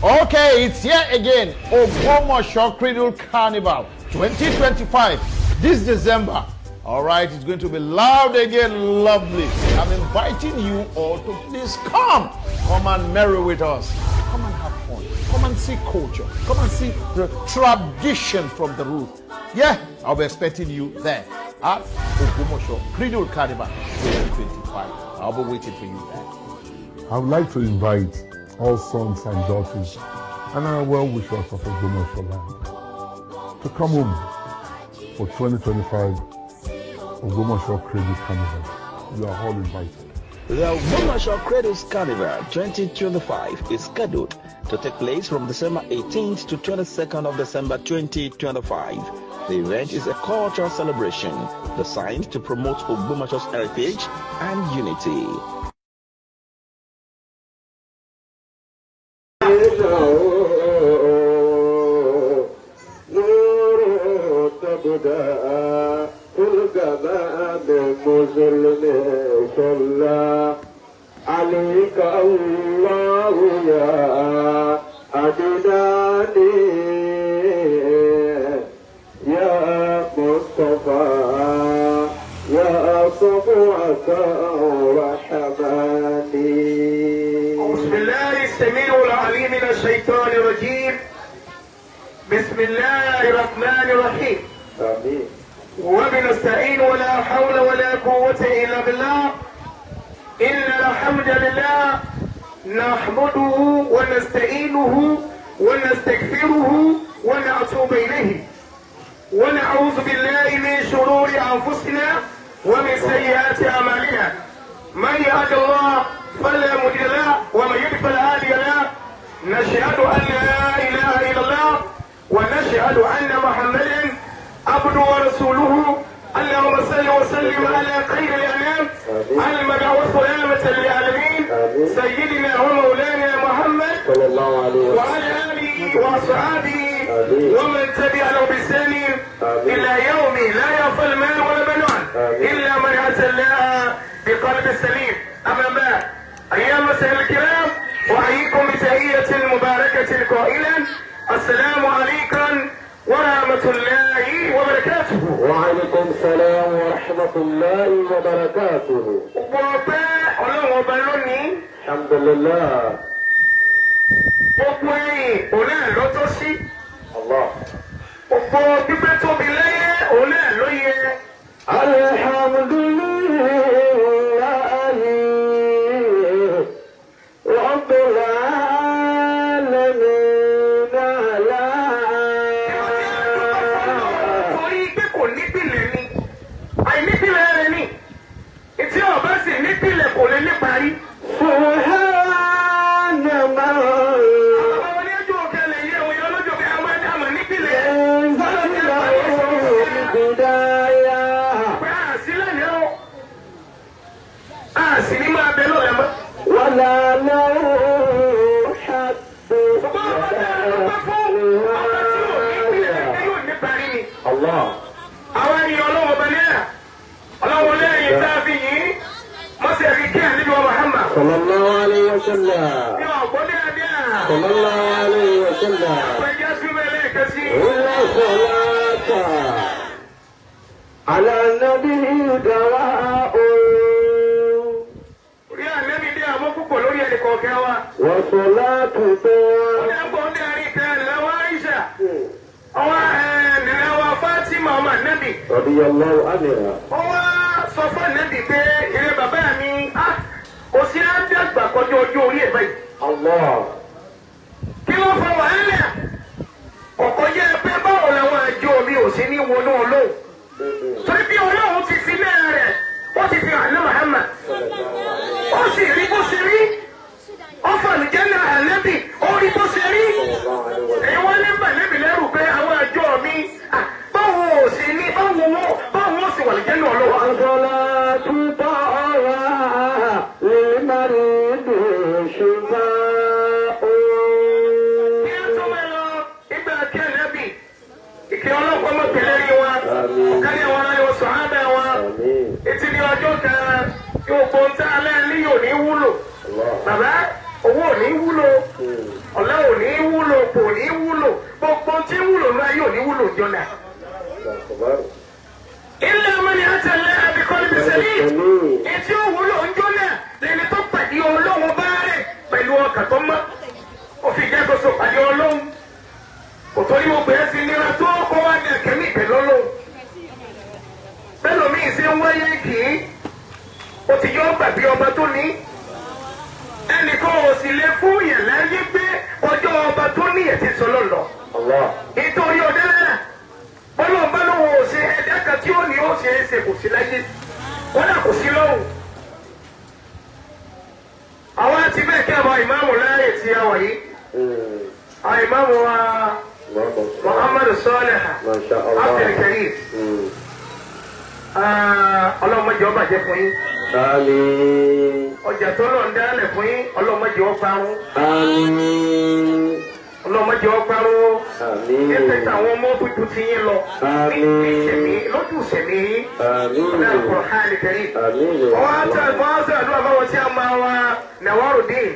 Okay, it's here again. Ogbomoso Cradle Carnival 2025 this December. All right, it's going to be loud again, lovely. I'm inviting you all to please come. Come and merry with us. Come and have fun. Come and see culture. Come and see the tradition from the root. Yeah, I'll be expecting you there at Ogbomoso Cradle Carnival 2025. I'll be waiting for you there. I would like to invite all sons and daughters and our well-wishers of Ogbomoso land to come home for 2025 Ogbomoso Cradle Carnival. You are all invited. The Ogbomoso Cradles Carnival 2025 is scheduled to take place from December 18th to 22nd of December 2025. The event is a cultural celebration designed to promote Ogbomoso's heritage and unity. صلى عليك الله يا عدناني يا مصطفى يا صفوة الرحمن. أعوذ بالله السميع العليم من الشيطان الرجيم. بسم الله الرحمن الرحيم. آمين. وبنستعين ولا حول ولا قوة إلا بالله. إن الحمد لله نحمده ونستعينه ونستغفره ونتوب إليه، ونعوذ بالله من شرور أنفسنا ومن سيئات أعمالنا. من يهد الله فلا مضل له ومن يضلل فلا هادي له. نشهد أن لا إله إلا الله ونشهد أن محمدا عبده ورسوله. اللهم صل وسلم على خير الانام المبعوث رحمة للعالمين سيدنا ومولانا محمد صلى الله عليه وسلم وعلى اله واصحابه ومن تبعه بإحسان الى يوم لا ينفع المال ولا بنون الا من اتى الله بقلب سليم. اما بعد، ايها المسلمين الكرام، احييكم بتحيه مباركه قائلا: السلام عليكم ورحمة الله وبركاته. وعليكم السلام ورحمة الله وبركاته. Ọpẹ́ Ọlọ́run ọba lónìí. Alhamdulillah. Gbogbo ẹ̀yìn òun náà ló tọ́ sí. Allah. Gbogbo gbígbé tóbi lẹ́yẹ òun náà ló yẹ. Alhamdulillahi Rabbil alamin. Àìnípìlẹ̀ rẹ̀ ni etí ọba sì nípìlẹ̀ kò lè níparí. Subhana man. Àwọn oníjó kẹlẹ̀ yé òun yọ lójó kẹ àwọn ẹni àmọ̀ nípìlẹ̀. Pé àsílẹ̀ ni ó àsì ní máa bẹ lọ́lẹ̀ mọ́. Wàlá lọ́wọ́ ṣàbẹ̀. Ṣùgbọ́n ọba tí a lọ pẹ́ fún ọba tí ò nípìlẹ̀ rẹ̀ yóò níparí ni. Allah. Àwọn ènìyàn ọlọ́wọ́ bẹ náà. Ọlọ́wọ́ lẹ́yìn tá a fi yìí mọ́sẹ̀ rí kí àlejò Muhammad. Sallallahu alayhi wa sallam. Ní ọ̀gbọ́n dáadáa. Sallallahu alayhi wa sallam. Ọ̀pọ̀ ẹja súnmọ́ ẹlẹ́ẹ̀kan sí. Inna salata ala nabi dawa'un. Orí àlẹ́mi dé àmọ́ púpọ̀ lórí ẹnì kọ̀ọ̀kan wa. Wa salatu Ó dẹ́ gbọ́n dé àrí kan lọ́wọ́ Aisha. Ọwọ́ ẹ̀ Fatima ọmọ ànábì. Radiyallahu anha. Ó wá sọ fún ànábì pé eré bàbá mi á kò sí àdàgbà kọjá ojú orí ẹ̀ báyìí. Allah. Kí ló fa wàhálà? Kọ̀kọ́ yẹ pé báwo làwọn àjọ mi ò sí ní wọnú Ọlọ́run. Torí bí Ọlọ́run ti fi náà rẹ̀, ó ti fi hàn ní Muhammad. Ó sì rí bó ṣe rí. Ó fàlùjẹ́ náà ànábì, ó rí bó ṣe rí. Èyí wọ́n ní bàlẹ́bì lẹ́rù pé àwọn àjọ mi báwo ò sí ní báwo wọ́n sì wà lìjẹ́ náà lọ́wọ́. Wa salatu ta'a lil maridi shifa'un. Kí á tó máa lọ ìgbà kí ànábì ìkẹ́ ọlọ́pàá mọ̀ pẹ̀lẹ́ rí wa, ọ̀kárí àwọn ará yóò sọ̀ ábẹ́ wa. Etí ní ọjọ́ kan yóò gbọ́n tá alẹ́ ní yóò ní wúlò. Bàbá owó ò ní wúlò, ọ̀la ò ní ń jọ náà. Ilé ọmọ ni a tẹ̀lé abikọ́lé bisẹ́lí. Etí ó wúlò ń jọ náà lẹni tó pàdé Ọlọ́run bá rẹ̀ pẹ̀lú ọkàn tó mọ́. Ó fi jẹ́ soso pàdé Ọlọ́run. Kò torí mo pè é sí nira tó kó wá ní ẹ̀kẹ́mí pẹ̀lú Ọlọ́run. Bẹ́ẹ̀ lómi ìṣe ń wáyé kì í. Ó ti yọ gbàgbé ọba tó ní. Ẹnìkan ò sì lè fún yẹn láyé pé ọjọ́ ọba tó ní ẹ̀ ti sọ lọ́lọ́. Nítorí ọdẹ náà, Ọlọ́run bá lóun ò ṣe ẹ̀dá kan tí ó ní ó ṣe é ṣe kò sí láyé. Kódà kò sí lọ́hùn. Àwọn àti bẹ́ẹ̀ kí àwọn ìmáàmù láàyè tí a wà yìí. Àwọn ìmáàmù wa Muhammadu Salih Abdul Karim. Ọlọ́run má jẹ́ ó bàjẹ́ fún yín. Àmín. Ọjà tó lọ ń dálẹ̀ fún yín, Ọlọ́run má jẹ́ ó parun. Àmín. Ọlọ́run má jẹ́ ó parun. Àmín. Ẹ̀fẹ̀ táwọn ọmọ tó ju ti yín lọ. Àmín. Ní lójú ìsẹ̀mí yín. Àmín. Ọlọ́run Al-Qur'an Al-Karim. Àmín. Wọ́n á tẹ̀ wọ́n á sọ àdúrà fáwọn tí a máa wá Nawarudeen.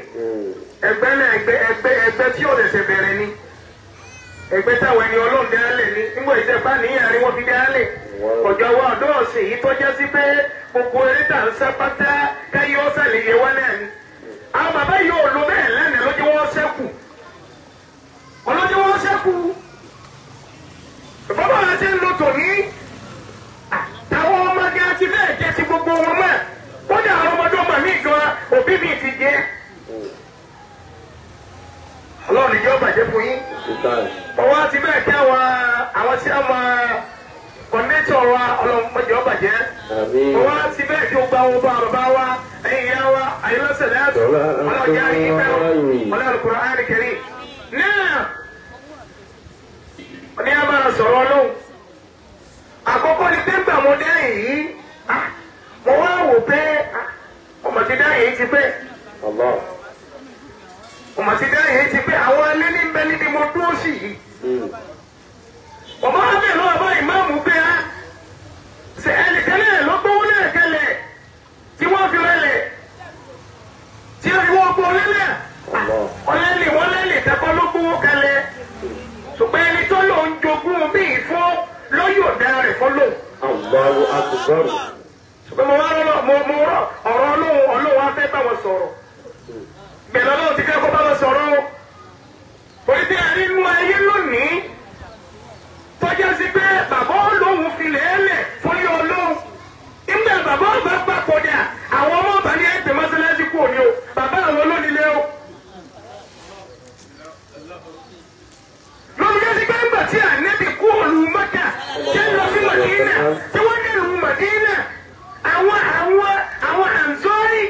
Ẹgbẹ́ náà ẹgbẹ́ tí ò lẹ̀sẹ̀ bẹ̀rẹ̀ ni. Ẹgbẹ́ táwọn ẹni Ọlọ́run dálẹ̀ ni. Nígbà ìṣẹ̀fà níyàrá wọ́n fi dálẹ̀. Ọjọ́ wa ọ̀dọ́ ọ̀sìn yìí tó jẹ́ sí pé gbogbo eré tà ń sá pátá káyé ọ̀sà lè yẹ wá náà ni. Àwọn bàbá yìí ò lo bẹ́ẹ̀ lánàá lójú wọn ṣẹ́kù. Ọlọ́jọ́ wọn ṣẹ́kù. Bàbá wa ti ń lo tòní. Àwọn ọmọdé àti bẹ́ẹ̀ jẹ́ ti gbogbo wọn mọ́. Kódà àwọn ọmọdé ọmọ mi gan òbí mi ti jẹ́. Ọlọ́run ìjọ bàjẹ́ fún yín. Ọwọ́ àti bẹ́ẹ̀ kí àwọn tí a máa kọ̀nẹ́tọ̀ wa ọlọ́mọdé ọba jẹ́. Ọwọ́ àti bẹ́ẹ̀ kí o gba owó bá bàbá wa ẹ̀yìn ìyá wa àyẹ̀lọ́sẹ̀ láti ọlọ́jà ìfẹ́ ọlọ́run Al-Qur'an Al-Karim. Náà ní a máa sọ̀rọ̀ ọlọ́run. Àkọ́kọ́ ni pé ńgbà mo dá èyí, mo wá wò pé ọmọ ti dá èyí ti pé. Ọmọ ti dá èyí ti pé àwọn alẹ́ ní bẹ́ẹ̀ níbi mo dúró sí yìí. Ọmọ abẹ́ lọ́wọ́ bá ìmáàmù pé á ṣe ẹnìkan náà ló gbówó náà kẹlẹ̀ tí wọ́n fi rẹlẹ̀ tí wọ́n fi wọ́n gbó lẹ́lẹ̀ ọlẹ́lẹ̀ wọ́n lẹ́lẹ̀ kẹ́kọ́ ló gbówó kẹlẹ̀ ṣùgbọ́n ẹni tó lò ń jogún bíi fún lọ́yọ̀dá rẹ̀ fọ́lọ́. Allahu Akbar. Ṣùgbọ́n mo wá rọ́ mo rọ ọ̀rọ̀ Ọlọ́run Ọlọ́run á fẹ́ bá wọn sọ̀rọ̀ bẹ̀rẹ̀ Ọlọ́run ti fẹ́ kó bá wọn sọ̀rọ̀ o. Orí bí a rí inú ayé lónìí tọ́jà sí pé bàbá olóhùn filẹ̀ ẹlẹ̀ fúnlé olóhùn. Nígbà bàbá ọba papòdà àwọn ọmọ ọba ní ẹgbẹ́ mọ́sálásí kú òní o bàbá àwọn olónílé o. Lórí jẹ́ sí pé ńgbà tí ànẹ́bí kú òlu Mẹ́kà ṣé ń lọ sí Màdínà tí wọ́n dé ìlú Màdínà àwọn àǹsọ́rí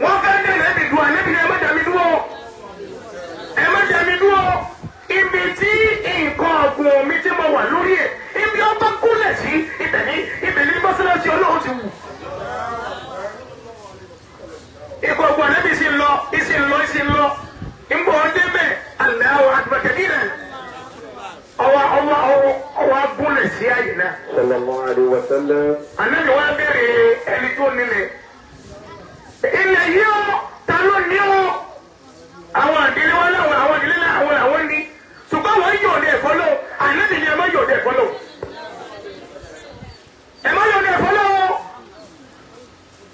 wọ́n fẹ́ dé ànẹ́bí dúró ànẹ́bí ní ẹ má dá mi dúró ẹ má dá mi dúró. Ibi tí nǹkan ọ̀gbìn mi tí mo wà lórí ẹ̀ ibi ọba kúnlẹ̀ sí ibẹ̀ ní mọ́sálásí Ọlọ́run ti wù. Nǹkan ọ̀gbìn ànábì sì ń lọ ìsì ń lọ ìsì ń lọ ńbọ̀ ọdẹ bẹ́ẹ̀ Allahu akbar kabira ọwọ́ agúnlẹ̀ sí àyè náà. Sallallahu alaihi wa sallam. Ànábì wa bẹ̀rẹ̀ ẹni tó nílẹ̀. Ilẹ̀ yìí ó ta ló ní ó àwọn àdílé wọn láwọn àwọn àdílé láwọn làwọn ní. Ṣùgbọ́n wọ́n yóò dé ẹ̀fọ́ lọ́wọ́ ànábì ni ẹ má yóò dé ẹ̀fọ́ lọ́wọ́ ẹ má yóò dé ẹ̀fọ́ lọ́wọ́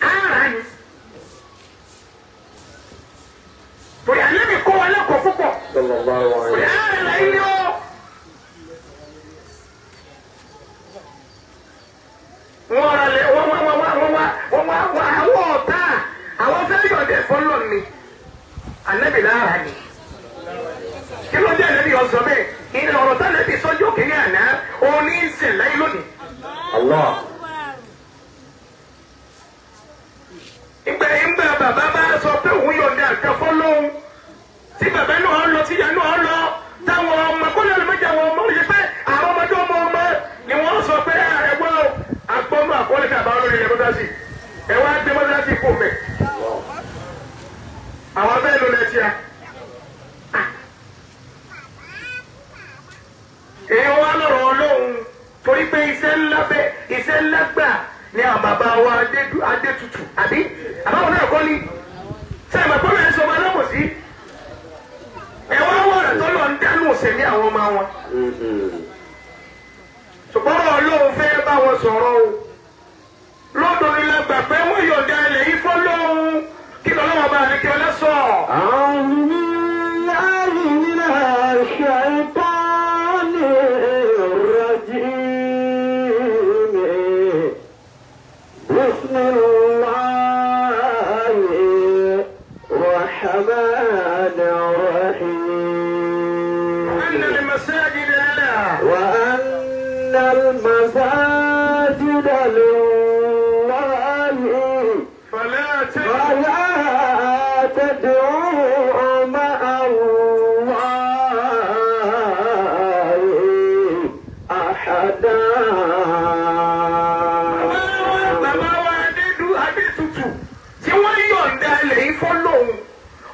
ara ni torí ànábì kọ́ wa lẹ́kọ̀ọ́ púpọ̀ torí ara là ń yọ. Wọ́n ra lẹ̀ wọ́n wá àwọn ọ̀tá àwọn fẹ́ yóò dé ẹ̀fọ́ lọ́wọ́ ni ànábì lára ni. Kí ló dé ànábì ọ̀sọ́ bẹ́ẹ̀? Ìrìn ọ̀rọ̀ tá ànábì sọ́jọ́ kìíní àná òní ń sìn láyé lónìí. Allah. Ìgbà bàbá bá sọ pé òun yọ̀ǹda nǹkan fọ́lọ́hun tí bàbá náà lọ tí ìyá náà lọ táwọn ọmọ kó lè méjì àwọn ọmọ yìí pé àwọn ọmọdé ọmọ ọmọ ni wọ́n sọ pé ẹ̀wọ́ agbọ́nú àkọọ́lẹ̀ tí àbá olórí ilẹ̀ mọ́tàsí ẹ̀wọ́ á gbé mọ́tàsí kò mẹ́. Àwọn bẹ́ẹ̀ ló lẹ́ tíya. Èèyàn wá lọ́rọ̀ Ọlọ́run torí pé iṣẹ́ ńlá bẹ́ iṣẹ́ ńlá gbà ní àwọn bàbá wa Adétutù àbí àbáwọn náà kọ́ ni ṣé àmọ̀ pé wọ́n ń sọ ọmọ alábòsí ẹ̀ wá wọ̀rọ̀ tó lọ ń dánú òsèlú àwọn ọmọ wọn. Ṣùgbọ́n Ọlọ́run fẹ́ bá wọn sọ̀rọ̀ o. Lọ́dọ̀ ni la gbà pé wọ́n yọ̀ǹda ilẹ̀ yìí fọ́lọ́hun kí lọ́lọ́wọ́ bá ní kí ọlá sọ. A'udhu billahi minash shaitanir rajim. Bismillahir rahmanir rahim. Anna al-masajida lillah. Wa anna al-masajida lillah. فلا تدعوا مع الله أحدا. Bàbá wa Adétutù tí wọ́n yọ̀ǹda ilẹ̀ yìí fọ́lọ́hun.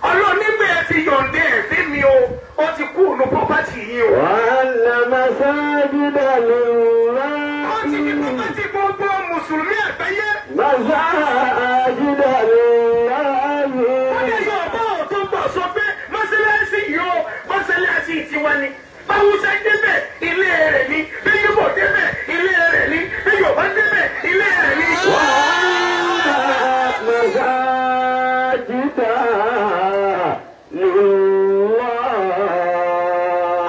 Ọlọ́run nígbà ẹ ti yọ̀ǹda ẹ̀ fún mi o, ó ti kú ònú pọ́pátì yìí o. وأن مساجد لله. Ó ti di pọ́pátì gbogbo Mùsùlùmí àgbáyé. مساجد لله. Ó lè yọ ọ̀bọ̀ tó gbọ̀ sọ pé mọ́sálásí yìí o, mọ́sálásí tiwa ni. Báwùsá débẹ̀ ilé rẹ̀ ni, bí Yíbò débẹ̀ ilé rẹ̀ ni, bí Yorùbá débẹ̀ ilé rẹ̀ ni. مساجد لله.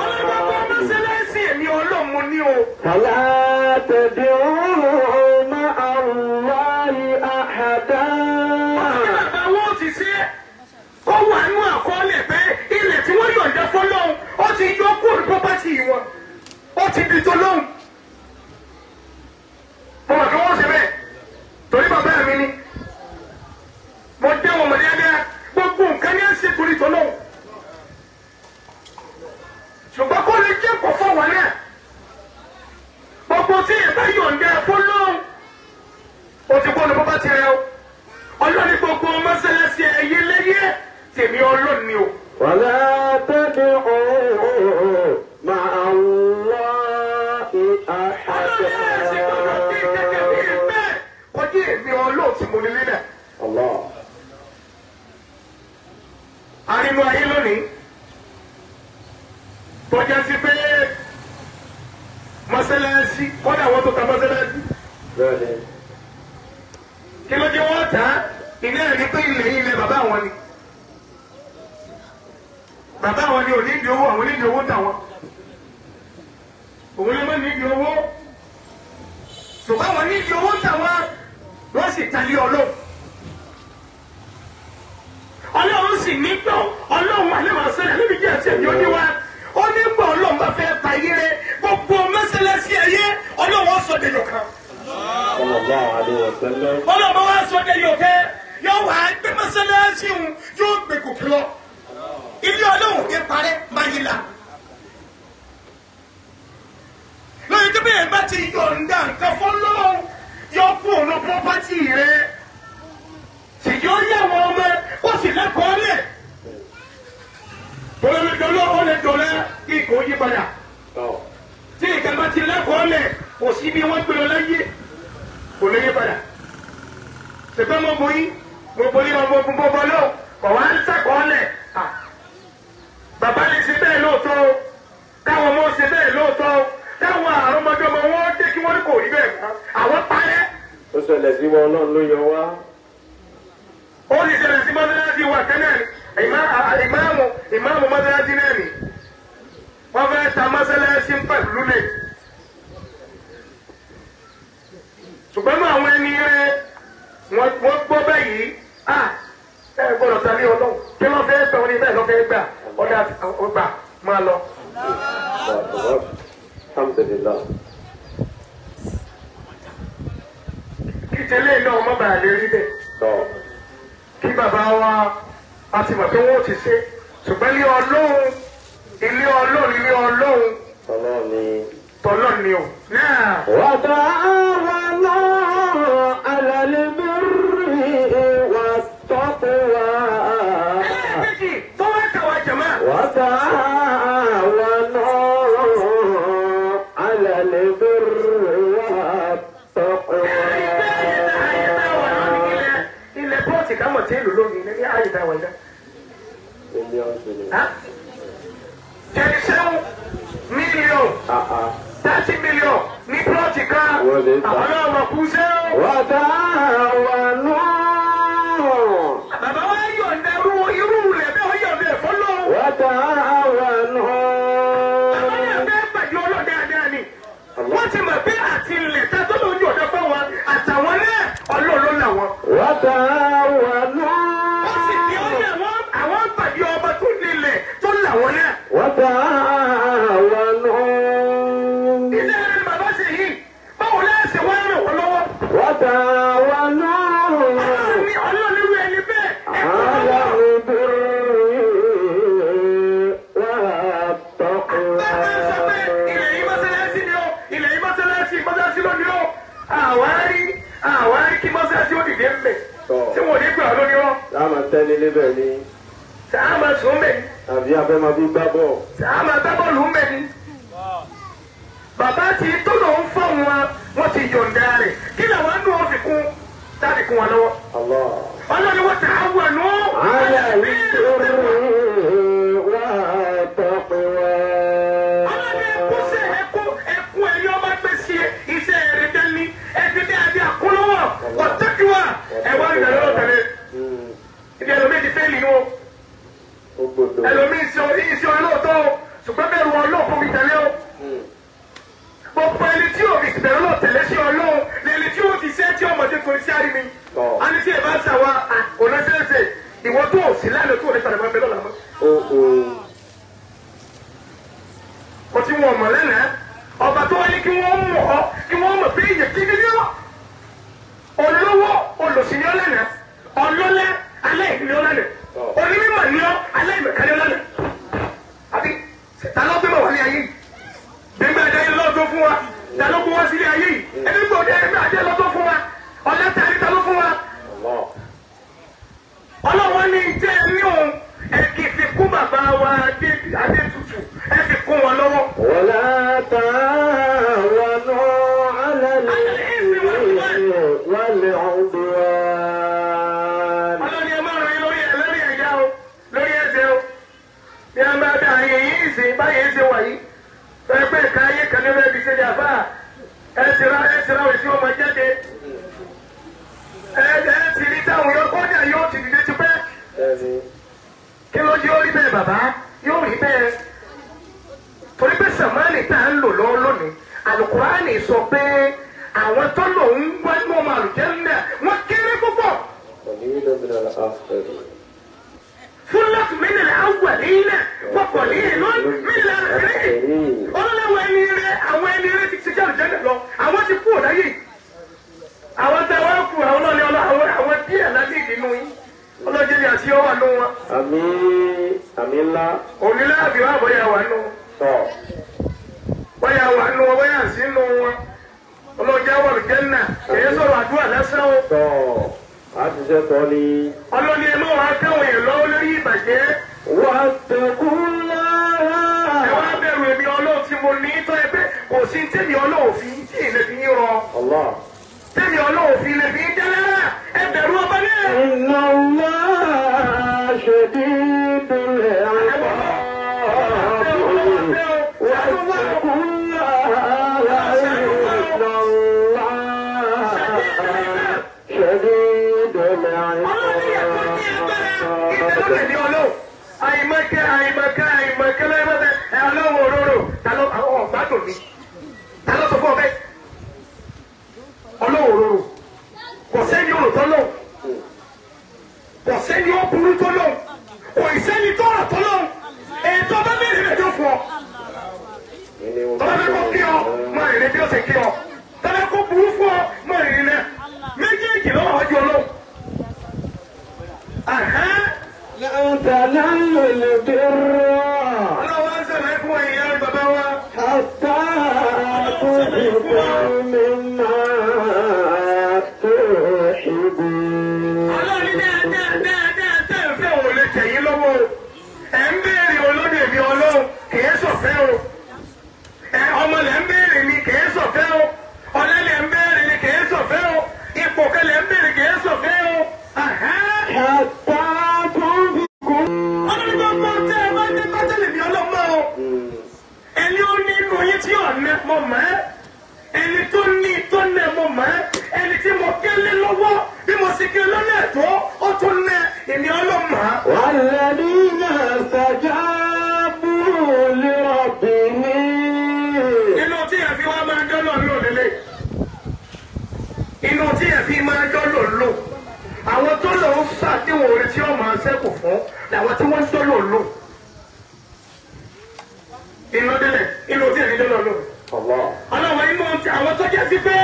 Ọlọ́gbọ́n mọ́sálásí èmi Ọlọ́run ni o. فلا تدعوا مع الله أحدا. Bàbá wọn ti ṣe kó wà nú àkọọ́lẹ̀ pé ilẹ̀ tí wọ́n yọ̀ǹda fọ́lọ́hun ó ti yọ kúrò ní pọ́pátì wọn, ó ti di tọ́lọ́hun. Mo mọ̀ kí wọ́n ṣe bẹ́ẹ̀ torí bàbá mi ni. Mo dé wọn mọ̀ dáadáa, gbogbo nǹkan ní ẹ̀ṣẹ̀ torí tọ́lọ́hun. Ṣùgbọ́n kó lè jẹ́ kó fún wọn náà. Gbogbo tí ẹ bá yọ̀ǹda fọ́lọ́hun ó ti kó ní pọ́pátì rẹ o. Ọlọ́ni gbogbo mọ́sálásí ẹ̀yẹ lẹ́yẹ tèmi Ọlọ́run ni o. ولا تدعوا مع الله Ọlọ́ni ẹ̀sìn gbọ́dọ̀ dé gẹ́gẹ́ bí أحدا. bẹ́ẹ̀ kọjú èmi Ọlọ́run tí mo nílé náà. الله. Arínú ayé lónìí tọ́jà sí pé mọ́sálásí kọ́dà wọ́n tó ta mọ́sálásí. Kí ló dé wọ́n tà á? Ilé ẹ̀rí pé ilẹ̀ yìí ilẹ̀ bàbá àwọn ni. Bàbá àwọn ni ò ní ìdí owó, àwọn ní ìdí owó tàwọn. Òun ló má ní ìdí owó. Ṣùgbọ́n àwọn ní ìdí owó tàwọn, wọ́n sì talé Ọlọ́run. Ọlọ́run sì ní gbọ́, Ọlọ́run àlẹ́ màá sẹ́lẹ̀ níbi jẹ́ àti ẹ̀mí oníwá. Ó ní gbọ́ Ọlọ́run bá fẹ́ pa ayé rẹ̀, gbogbo mọ́sálásí ayé, Ọlọ́run ó sọ dẹ̀yọ̀ kan. Sallallahu alaihi wasallam. Ọlọ́run bá wá sọ dẹ̀yọ̀ kẹ́, yóò wá gbé mọ́sálásí òun, yóò gbé gòkè lọ. Ilé Ọlọ́run ní parẹ́ máa yí la. Lórí tó bẹ́ẹ̀ bá ti yọ̀ǹda nǹkan fọ́lọ́run, yọ kú òun pọ́pátì rẹ̀. Sì yóò yẹ wọn ọmọ, ó sì lẹ́kọ̀ọ́ lẹ̀. Tọ́lọ́lẹ́dọ́lọ́ ó lè dọ̀lẹ́ kí kò yí padà. Tí nǹkan bá ti lẹ́kọ̀ọ́ lẹ̀, kò sí bí wọ́n gbé lọ láyé, kò lè yí padà. Ṣèpẹ́ mo borí, mo borí ọmọ ogun bọ́bọ́ lọ, kò wá ń sàkọọ́lẹ̀. Bàbá lè ṣe bẹ́ẹ̀ lóòótọ́ o, káwọn ọmọ ṣe bẹ́ẹ̀ lóòótọ́ o, káwọn àrọ́mọdọ́mọ wọn dé kí wọ́n ní kò rí bẹ́ẹ̀ mọ́, àwọn parẹ́. Ó ṣẹlẹ̀ sí wọn, Ọlọ́run ló yọ wá. Ó sì ṣẹlẹ̀ sí mọ́sálásí wa kẹ́nẹ́ ni, ìmáàmù mọ́sálásí náà ni. Wọ́n fẹ́ ta mọ́sálásí ń pẹ̀lú lulẹ̀. Ṣùgbọ́n mọ́ àwọn ẹni rẹ̀ wọ́n gbọ́ báyìí, ẹ gbọ́dọ̀ tàbí Ọlọ́run, kí wọ́n fẹ́ gbà wọ́n ní bẹ́ẹ̀ lọ́ fẹ́ gbà, ọ̀dà ọgbà máa lọ. Alhamdulillah. Kí tẹ́lẹ̀ náà ọmọ bàá lè rí bẹ́ẹ̀. Kí bàbá wa a ti mọ̀ pé wọ́n ti ṣe, ṣùgbọ́n ilé Ọlọ́run, ilé Ọlọ́run, ilé Ọlọ́run tọ́lọ́ ni o. Wa ta'awanu 'ala al-birri wat-taqwa. Ẹlẹ́ẹ̀kejì tó wá kàwá jàmá. Wa ta'awanu 'ala al-birri wat-taqwa. Ilẹ̀ pọ́ọ̀tì ká mọ̀ tí èlò lónìí ní àyè tá a wà yá. 30 million ní plọ́ọ̀tì kan àwọn náà mọ̀ kú sẹ́ o. وتعاونوا Bàbá wa yọ̀ǹda irú rẹ̀ bẹ́ẹ̀ ó yọ̀ǹda ẹ̀fọ́ lọ́wọ́. وتعاونوا Bàbá náà fẹ́ pàdé Ọlọ́run dáadáa ni. Wọ́n ti mọ̀ pé àti ilẹ̀ tá tó lóun yọ̀ǹda fún wọn àtàwọn náà Ọlọ́run ló là wọn. وتعاونوا Wọ́n sì ní ọ̀nà àwọn pàdé ọba tó nílẹ̀ tó là wọn náà. وتعاونوا Ilé ẹ̀rọ ni bàbá ṣe yìí. Báwo lẹ́ ṣe wá ràn wọ́n lọ́wọ́? وتعاونوا Ọlọ́run ní Ọlọ́run nírú ẹni bẹ́ẹ̀ ẹ̀kọ́ على lọ́wọ́. البر والتقوى Bàbá sọ pé ilẹ̀ yìí mọ́sálásí ni ó, ilẹ̀ yìí mọ́sálásí, mọ́sálásí ló ní ó. Àwárí kí mọ́sálásí ó dìde ń bẹ̀. Tí wọ́n ò ní gbà ọ́ lóní ọ́. Láàmà tẹ́lẹ̀ níbẹ̀ ni Sàá máa sùn bẹ̀ ni. àbí afẹ́ máa fi gbá bọ̀. Sàá máa gbá bọ́ọ̀lù ń bẹ̀ ni. Bàbá ti tó lòun fọ́ wọn, wọ́n ti yọ̀ǹda rẹ̀. Kí làwọn nù ọ́ fi kún táàbì kún wọn lọ́wọ́? Allah. Ọlọ́ni wọ́n ti àwọn nù. على البر والتقوى Ọlọ́ni ẹkú sẹ́ ẹkú ẹkú ẹni ọba gbé sí iṣẹ́ rẹ̀ dání ẹbí dé adé àkúlọ́wọ̀ ọ̀tẹ́kíwà ẹ̀wá ìgbàlódé tẹ̀lé. Ibi ẹlòmíì ti fẹ́ẹ̀lì o, Ó gbọ́dọ̀. ẹlòmíì iṣẹ́ olóòótọ́ o, ṣùgbọ́n bẹ̀rù Ọlọ́run mi tẹ̀lé o. Gbogbo ẹni tí ò fi bẹ̀rù lọ tẹ̀lé sí Ọlọ́run lẹni tí ó ti ṣe tí ọmọdé kò ní sí àrí mi. Tọ́. A ní tí ẹ bá ṣàwa kò lọ ṣeéṣe ìwọ tó ò sí lánàá tó ò ní padà máa bẹ lọ́la mọ́. Ó ó. Kò tí wọn mọ̀ lẹ́nàá ọba tó wáyé kí wọ́n mọ̀ ọ́ kí wọ́n mọ̀ pé èèyàn kíkí ní ọ́ olówó olòṣì ní ọ́ lẹ́nàá ọlọ́lá aláìní ní ọ́ lẹ́nàá onímọ̀ ní ọ́ aláìmọ̀ká ní ọ́ lẹ́nàá àbí ta ló gbé mọ̀ wálé ayé yìí gbẹ̀ngbẹ̀ adé lọ́dún fún wa ta ló gbé wá sílé ayé yìí ẹni gbọ́ ẹgbẹ́ adé lọ́dún fún wa ọ̀lẹ́ta ní ta ló fún wa Allah. ọlọ́wọ́ ní jẹ́ ní òun ẹ kì í fi kún bàbá wa Adétutù ẹ fi kún wọn lọ́wọ́. ولا تعاونوا على الإثم والعدوان Ọlọ́ni ẹ máa rìn lórí ẹ lórí ẹ̀yà o lórí ẹsẹ̀ o bí a máa dá ayé yìí sìn báyìí ṣe wà yìí ẹ pé ìka ayé kan ní bẹ́ẹ̀ fi ṣe jàfà ẹ ti ra òsì ọmọ jáde ẹ ti rí táwọn yóò kọjá yóò ti dìde ti pẹ́ Bẹ́ẹ̀ni. kí ló yóò rí bẹ́ẹ̀ bàbá yóò rí bẹ́ẹ̀ torí pé sàmánì tá à ń lò lọ́wọ́ lónìí Àlùkùránì sọ pé àwọn tó lòun wá ní ọmọ àlùjánnà wọ́n kéré púpọ̀. قليل من الآخرين. ثلة من الأولين وقليل من الآخرين. Ọlọ́lọ́wọ́ ẹni rẹ̀ àwọn ẹni rẹ̀ ti ṣiṣẹ́ àlùjánnà lọ àwọn ti kú ọ̀dáyé. Àwọn tá a wá kú àwọn náà ní ọlọ́ àwọn díẹ̀ láti ìdínú yín. Ọlọ́jẹ́ ni àti ọwà nù wọn. Àmín àmín ńlá. Òní láàbì wà bóyá wà nù. Tọ́. Bóyá wà nù wọn bóyá sí nù wọn. Ọlọ́jẹ́ wà àlùjánnà kìí sọ̀rọ̀ àdúrà lásán o. Tọ́. A ti ṣe tọ́ ni. Ọlọ́ni ẹ máa wá káwọn èèyàn lọ́wọ́ lórí ìbàjẹ́. واتقوا الله. Ẹ wá bẹ̀rù èmi Ọlọ́run tí mo ní tọ́ ẹ pé kò sí tèmi Ọlọ́run fi tí ìlẹ̀ fi yín rọ. Allah. Tèmi Ọlọ́run fi ilẹ̀ fi yín jẹ́ lára. Ẹ bẹ̀rù ọba náà. إن الله شديد العقاب. واتقوا الله إن الله شديد Ọlọ́run ní ẹ̀kọ́ ní agbára العقاب. ìdẹ́lọ́lẹ̀ ní Ọlọ́run. Àìmọ̀kẹ́ àìmọ̀kẹ́ àìmọ̀kẹ́ lẹ́yìn ẹ Ọlọ́run òróró ta ló àwọn ọ̀gbádùn mi. Ta ló sọ fún ọ bẹ́ẹ̀? Ọlọ́run òróró kò sẹ́ni òrò lọ́wọ́ kò sẹ́ni ó burú tó lọ́wọ́ kò sẹ́ni tó rà tó lọ́wọ́ ètò ọba bẹ́ẹ̀ rẹ̀ tó fún ọ. Tọ́lá fẹ́ kó kí ọ máa rìn bí ó ṣe kí ọ. Tọ́lá kó burú fún ọ máa rìn náà. Méjèèjì lọ́wọ́ ọjọ́ Ọlọ́run. Àhán. لن تنالوا البر Ọlọ́run á ń sọ̀rọ̀ fún ìyá bàbá wa. حتى تنفقوا مما تحبون. Ọlọ́run ní dáadáa dáadáa tẹ́ ẹ̀ fẹ́ òun lè tẹ̀yìn lọ́wọ́ o. Ẹ̀ ń béèrè olóde mi Ọlọ́run kìí sọ̀fẹ́ o. Ẹ ọmọ lẹ̀ ń béèrè mi kìí sọ̀fẹ́ o. Inú tí ẹ fi máa jọ́ lò lò. Àwọn tó lò ń ṣàdéhùn orin tí ó máa ṣẹ́kù fún làwọn tí wọ́n ń jọ́ lò lò. Inú délẹ̀ inú tí ẹ fi jọ́ lò lò. Ọlọ́wọ́ inú àwọn tó jẹ́ sí pé.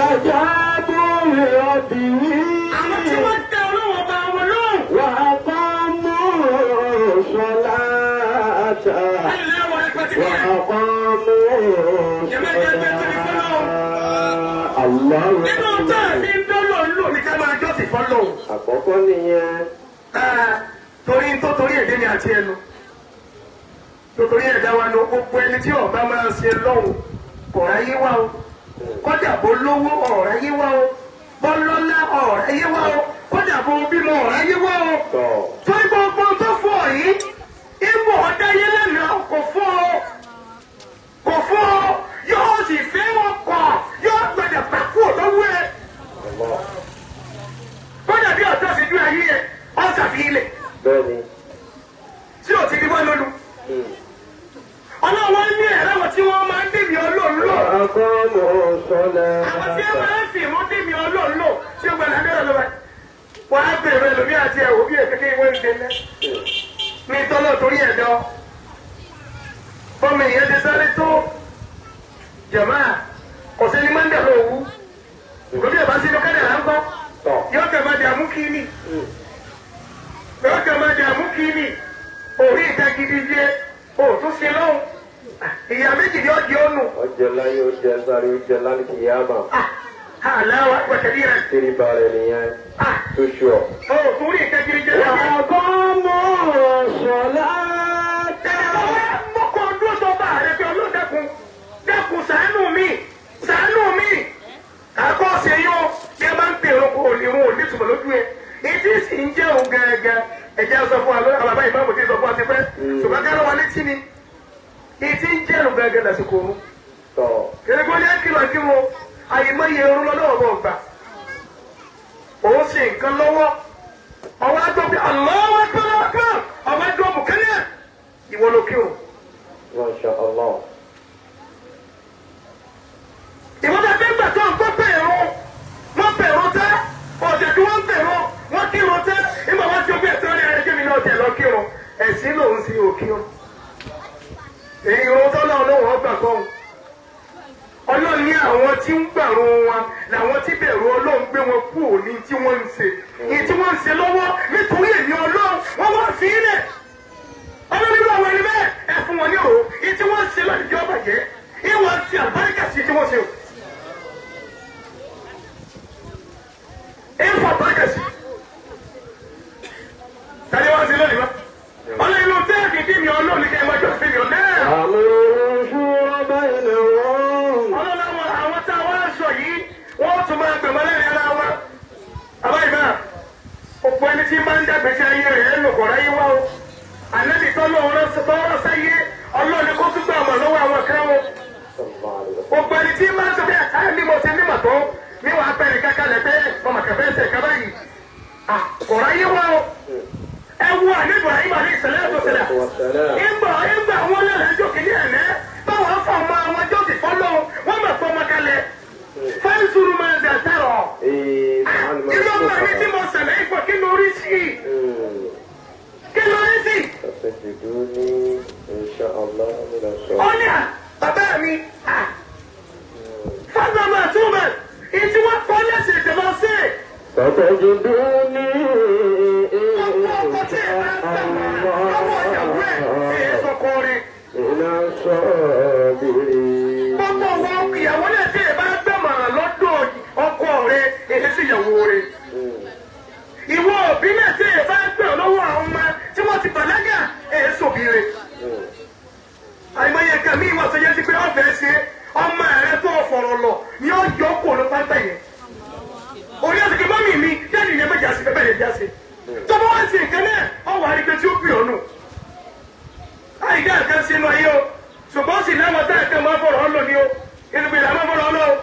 Ọjà tó lè ọbì ní. Àwọn tí wọ́n dá Ọlọ́wọ́ bá wọn lóhùn. Wà á bá mú sọlá ta. Wà á bá mú sọlá. Nínú tá a fi ń dọ́lọ̀ lò ní ká máa jọ́sìn fọ́lọ́hun. Àkọ́kọ́ nìyẹn. Torí tó torí èdè ni àti ẹnu. Torí ẹ̀dá wa ni gbogbo ẹni tí ọba máa ṣe lọ́hùn kò ráyé wá o. Kódà bó lówó ọ̀ráyé wá o. Bó lọ́lá ọ̀ráyé wá o. Kódà bó bímọ ọ̀ráyé wá o. Torí gbogbo tó fún ọ yìí, ìmọ̀ ọ̀dáyé lánàá kò fún ọ. Kò fún ọ. Yóò sì fẹ́ ọkọ̀ yóò gbọdọ̀ pàkó lọ́wọ́ ẹ. Kódà bí ọ̀tọ́ sì ju ayé ẹ, ọ̀ ṣàfihàn. Tí ò ti di wọ́n lólu. Ọlọ́wọ́ ní ẹ̀rọ àwọn tí wọ́n máa ń dèmí Ọlọ́run lò. Àwọn tí wọ́n máa ń fi ìmú dèmí Ọlọ́run lò tí ó gbọ́dọ̀ abẹ́rẹ́ lọ́wọ́. Wọ́n á bèrè ẹlòmí àti ẹ̀wò bí èkéké ìwé ń délé. Ní tọ́lọ̀ torí ẹ̀dọ́. Fọ́ọ̀mù ìyẹn ti sáré tó. Jẹ̀má kò sẹ́ni máa ń dẹ̀ lọ́wọ́. Òbí ẹ̀ bá sínú kẹ́lẹ̀ là ń kọ́. Yóò kẹ́ máa dààmú kíní. Yóò kẹ́ máa dààmú kíní. Orí ìta gidi jẹ́ òtún ṣe lọ́hùn. Ìyá méjì ni ó di ọ̀nù. Ọjọ́ láyé ó jẹ sáré ó jẹ lálùkìyámà. Aláwa pẹ̀tẹ́bí rẹ̀. Kiri balẹ̀ nìyẹn. Tó ṣùọ́. Òtún rí ìta gidi jẹ́ láyé. Wà á bá mọ̀ ṣọlá. Ẹ̀rọ mọ́kọ̀ ọdún tó bá rẹ̀ fi ọlọ́dẹ̀kùn. Dẹ́kun ṣàánú mi ṣàánú mi. Àkọ́ṣe yóò bí ẹ máa ń pèrò kò ní wọn ò ní ìtumọ̀ lójú ẹ. Etí sì ń jẹ́ òun gẹ́gẹ́. Ẹ̀jẹ̀ sọ fún wa lórí àwọn bàbá ìmáàmù tí sọ fún wa ti pẹ́. Ṣùgbọ́n ká ló wà létí ni. Etí ń jẹ́ òun gẹ́gẹ́ lásìkò òun. Kèrègbọ́n ní kìlọ̀ kí wọn àyèmọ́yé irun lọ́wọ́ bọ̀ gbà. Òun ṣe nǹkan lọ́wọ́. Ọwọ́ àgbọ̀ pé Allahu Akbar ọwọ́ àgbọ̀ bùkẹ́lẹ̀ ìwọ ló kírun. Masha Allah. Ìwọ́n bá fẹ́ gbà tó ń kó pèrò wọ́n pèrò tẹ́ ọ̀sẹ̀ tí wọ́n pèrò wọ́n kírun tẹ́ nígbà wọ́n ti ó bẹ́ẹ̀ tó ní ẹjẹ́ mi náà tẹ̀ lọ kírun ẹ̀sìn lòun sì ò kírun. Èyí irun tó náà lóun ọgbà kan. Ọlọ́run ní àwọn tí ń gbàrún wọn làwọn tí bẹ̀rù Ọlọ́run gbé wọn kú òní tí wọ́n ń ṣe. Èyí tí wọ́n ń ṣe lọ́wọ́ nítorí èmi Ọlọ́run wọ́n wá sí ilẹ̀. Ọlọ́run nínú àwọn ẹni bẹ́ẹ̀ ẹ fún wọn ní òru. Èyí tí wọ́n ń ṣe láti jẹ́ ọbàjẹ́. Ìwọ̀n ti àbáríkà sí tí wọ́n ṣe o. Ifo bákẹ́sì. Tàbí wá sí lónìí wá. Ọlọ́run inú tẹ́ẹ̀fì dí mi Ọlọ́run ní kẹ́ ẹ máa jọ sí mi ọ̀nà. Àmì ìṣúra báyìí wọ́n. Ọlọ́run àwọn tá a wá sọ yìí, wọ́n tún máa gbẹ̀mọ́ lẹ́rìn ara wa. Bàbá ìbá, òpó ẹni tí máa ń dàgbèsè ayé rẹ̀ ẹ̀ lòkọ̀ ráyé wá o. Ànábì tọ́lọ́ rán sáyé, Ọlọ́run kó tún gbà mọ̀ lọ́wọ́ àwọn kan o. Òpó ẹni tí máa ń sọ pé àyè mi mo ti ní màtó ní wàá pẹ̀lú kankan lẹ̀ pé ọmọ kẹfẹ́ ẹsẹ̀ kaba yìí. Kọ̀ọ̀rọ̀ ayé wá o. Ẹ wo àníbọ̀ ayé ní ìṣẹ̀lẹ̀ ẹ̀dọ̀sẹ̀lẹ̀. Ìgbà ìgbà àwọn ọlọ́run ẹjọ́ kìíní ẹ̀mẹ́ báwọn fọ ọmọ àwọn ẹjọ́ ti fọ́lọ́ wọ́n mọ̀ fọ́ ọmọ kalẹ̀. Fẹ́ǹsùrù máa ń dẹ̀ tẹ̀rọ̀. Ilé ọmọ mi tí mo ṣẹlẹ̀ ìfọ̀ kí ló rí sí? Kí ló rí sí? Ó ní à bàbá mi fọ́nà máa túmọ̀. Ìtí wọ́n kọ́ lẹ́sẹ̀ ìjọba sí. Satajiduni Ọkọ tí ẹ bá ń gbà lọ́wọ́ ìyàwó ẹ̀ èyí sọkọ rẹ̀. Iná sọ́ọ̀bìrì. Gbogbo wọn ìyàwó náà tí ẹ bá gbẹ̀mọ̀ràn lọ́dọ̀ ọkọ rẹ̀ èyí sì ìyàwó rẹ̀. Ìwọ òbí náà tí ẹ bá gbẹ̀ lọ́wọ́ àwọn ọmọ tí wọ́n ti bàlágà èyí sòbí rẹ̀. Àìmọye nǹkan mi ìwà tó yẹ sí pé ọ̀fẹ́ ṣe ọmọ rẹ tó fọ̀rọ̀ lọ ni ó yọ kó ló pátá yẹn. Orí ọ̀sẹ̀ kí mọ́mì mi jáde ìyẹn méjì àṣẹ bẹ́ẹ̀ lè jáse. Tọ́mọ wá sí nǹkan náà ọ̀wọ́ àrígbé tí ó pè ọ́ nù. Àìdá nǹkan sínú ayé o. Ṣùgbọ́n sì láwọn tá ẹ̀ka máa fọ̀rọ̀ ọ́ lò ní o. Inú gbèrè máa fọ̀rọ̀ ọ́ lọ o.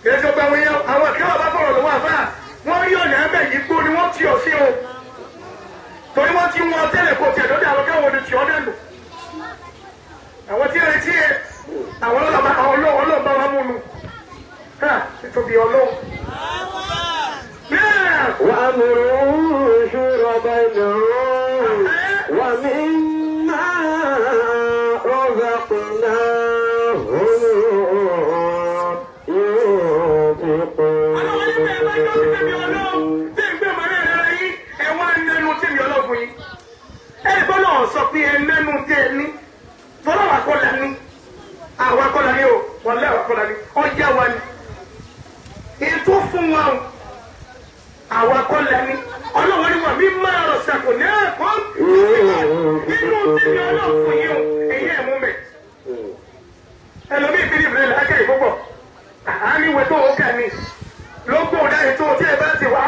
Kì í ṣe pé àwọn èèyàn àwọn akẹ́wà bá fọ̀rọ̀ lọ́wọ́ àfáà. Wọ́n rí ọ̀nà ẹ̀bẹ̀ yìí gbó ni wọ́n ti ọ̀ sí o. Torí wọ́n ti wọn tẹ́lẹ̀ kó tiẹ̀ lọ́dọ̀ àwọn kẹ́wọ̀n ni tì ọ́ dànù. Àwọn tí ẹ retí ẹ, àwọn ọlọ́ọ̀bá wa mú nu. Títóbi Ọlọ́run. وأمرهم شورى بينهم ومما رزقناهم ينفقون. Sọ pé ẹ nẹ́nu tí ẹ ní tọ́lá wà kọ́ la ní àwa kọ́ la ní o wọlé àwa kọ́ la ní ọjà wa ní ètò fún wa o àwa kọ́ la ní ọlọ́wọ́ ni wà mí máa rọ̀ ṣàkó ní ẹ̀kọ́ nínú tí mi ọlọ́ọ̀ fún yín o èyí ẹ̀ mú mi ẹlòmíì fi ní ìbílẹ̀ làákẹ́ ìfọ́pọ̀ àárín ìwé tó o kà ní lógún ọ̀dà ètò tí ẹ bá ti wà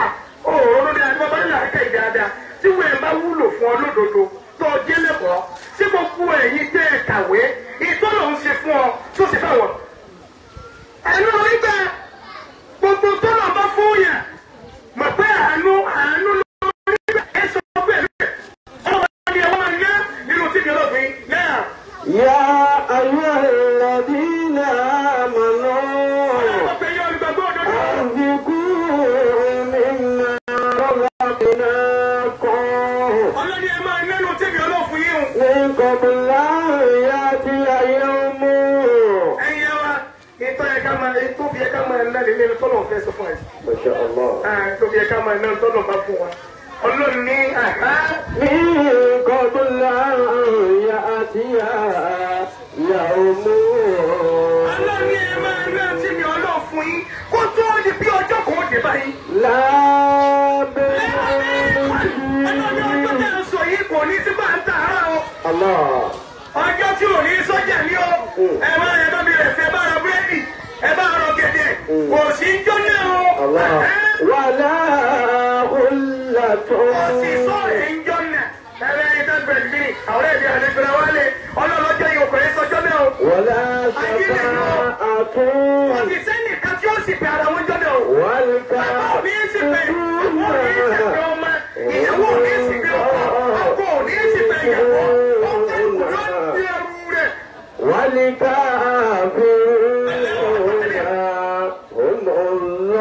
ó ronú dáadáa bá ní làákẹ́ ìdáadáa tí wọ́n ẹ̀ bá wúlò fún ọ lódodo tó jẹ́lẹ̀kọ́ tí gbogbo ẹ̀yin tẹ́ ẹ kàwé ìtọ́nà ń ṣe fún ọ tó ṣe fáwọn. Ẹnu onígbà gbogbo tọ́nà bá fún yàn mọ̀ pé àánú àánú lórí gbà ẹ sọ pé ẹ ọmọ ni ẹ wọ́n ná nínú tíbi ọlọ́fin náà. يا أيها الذين آمنوا أنفقوا مما رزقناكم من قبل أن يأتي يوم. ما شاء الله. من قبل أن يأتي يوم. لا الله. Ọjọ́ tí ò ní sọ́jà ní o, ẹ bá ẹ bá mi rẹ̀ fẹ́ bá ra búrẹ́dì, ẹ bá ra ọ̀gẹ̀dẹ̀, kò sí jóná o. Wàlá ọ̀làtọ̀. Kò sí sọ́ọ̀rì ń jóná. Ẹ̀rẹ́ ẹ̀dá bẹ̀rẹ̀ mi, àwọn ẹ̀dí àlejò wálé, ọlọ́lọ́jọ́ yìí kò ní sọ́jọ́ náà o. Wàlá ṣàfà àtún. Kò sì sẹ́nìkan tí ó sì pè ara wọn jóná o. Wàlíkà. Bàbá ò ní sì pè, àwọn ò ní sì pè ọmọ, ìyàwó ò ní sì pè ọkọ, ọkọ ò ní sì pè ìyàwó. والكافرون هم الظالمون.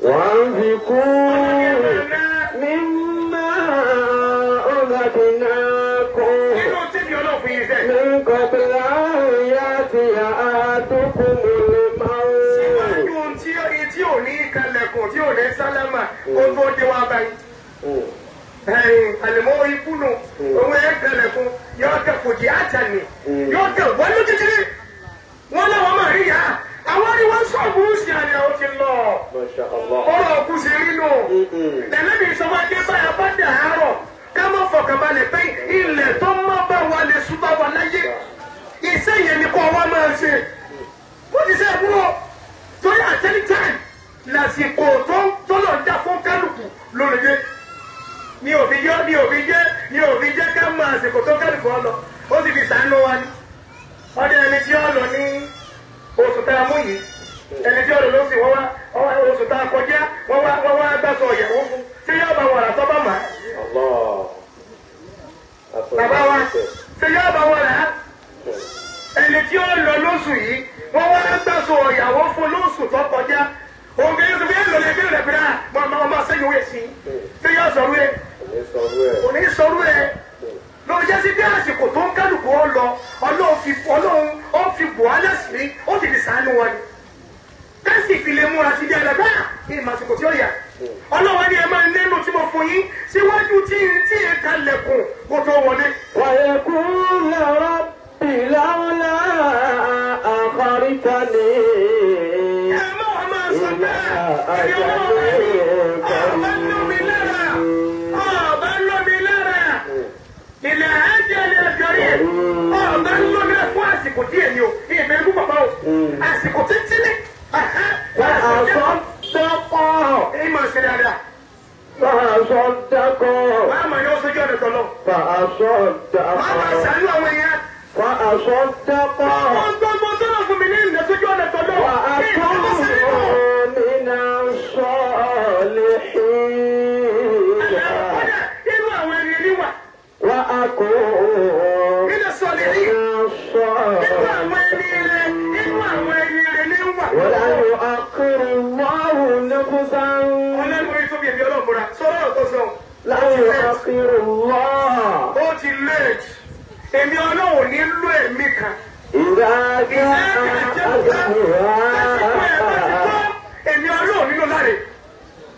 وأنفقوا مما رزقناكم من قبل أن يأتي أحدكم الموت. Tí ò ní kalẹ̀kùn tí ò ní sálámà kó tó dé wá báyìí. Àlùmọ́ ikú nù òun ẹ̀ kalẹ̀kùn yóò kẹ fòjì àtàní yóò kẹ wọ́n lójijì. Wọ́n láwọn máa rí yá àwọn ni wọ́n sọ̀bù sí àná ó ti lọ. Ọ̀rọ̀ òkú sí rí nù. Lẹ́lẹ́bí sọ wá dé báyà bá dà àárọ̀ ká má fọkànbalẹ̀ pé ilẹ̀ tó má bá wa lè sùn bá wa láyé. Iṣẹ́ yẹn ni kò wá máa ṣe. Mo ti ṣe àbúrò torí at any time lásìkò tó tọ́lọ̀ dá fún kálukú lórílẹ̀ ní òfin jẹ́ ní òfin jẹ́ ní òfin jẹ́ ká mọ àsìkò tó kálukú ọ lọ ó sì fi sàánú wa ni ọdẹ ẹni tí ó lọ ní oṣù tá a mú yìí ẹni tí ó lọ lóṣù wọ́n wá oṣù tá a kọjá wọ́n wá gbàsọ ìyàwó fún ṣé yóò bá wàrà tó bá mà á bàbá wa ṣé yóò bá wàrà ẹni tí ó lọ lóṣù yìí wọ́n wá gbàsọ ìyàwó fún lóṣù tó kọjá. Òun kì í sọ fún lòlẹ̀ bí rẹ̀ bìrà máa máa sẹ́yìn òwe sí i ṣé yóò sọ̀rọ̀ ẹ̀ kò ní sọ̀rọ̀ ẹ̀ lórí jẹ́ sí bí àsìkò tó ń kálukú ọ lọ Ọlọ́run ó fi bò á lẹ́sìn ó sì fi sàánú wọn ni kẹ́sì fi lè múra sí dáadáa bá ìmọ̀ àsìkò tí ó yà Ọlọ́run ni ẹ máa nẹ́nu tí mo fún yín síwájú tí tí ẹ kalẹ̀kùn kó tó wọlé. ويقول رب لولا أخرتني Àsìkò díẹ̀ ni o, ìbẹ̀rù kú bàbá o, àsìkò títí ní. فأصدق. Èyí máa ṣe dáadáa. فأصدق. Wàá máa yọ sójú ọ̀nà tọ̀lọ̀. فأصدق. Wàá máa ṣàánú àwọn èèyàn. فأصدق. Ọ̀gbọ́n tó lọ fún mi ní ìlẹ̀ sójú ọ̀nà tọ̀lọ̀. وأكون من الصالحين. Kódà inú àwọn ẹni ẹni wà. يؤخر الله. Ó ti late. Èmi Ọlọ́run ní lò ẹ̀mí kan. إذا جاء أجلها. Èmi Ọlọ́run nínú láre.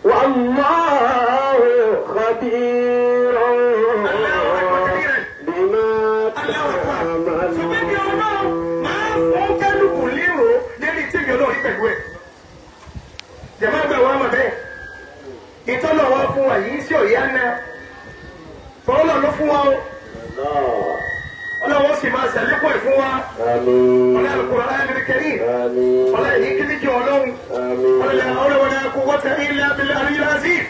والله خبير بما Ṣùgbọ́n bí Ọlọ́run تعملون. máa fún kálukú lérò lérí tèmi Ọlọ́run pẹ̀lú ẹ̀. Jẹ̀mọ́ àgbà wa mọ̀ bẹ́ẹ̀. Ìtọ́nà wa fún wa yìí sí òye àná. Fọlọ́ ló fún wa o. Ọlọ́run sì máa ṣàlékún ẹ̀ fún wa. آمين. Ọlá Al-Qur'an al-Karim. آمين. Ọlá ìní kíníkì Ọlọ́run. آمين. Ọlá la hawla wala quwwata illa billahi al-aliyyil azim.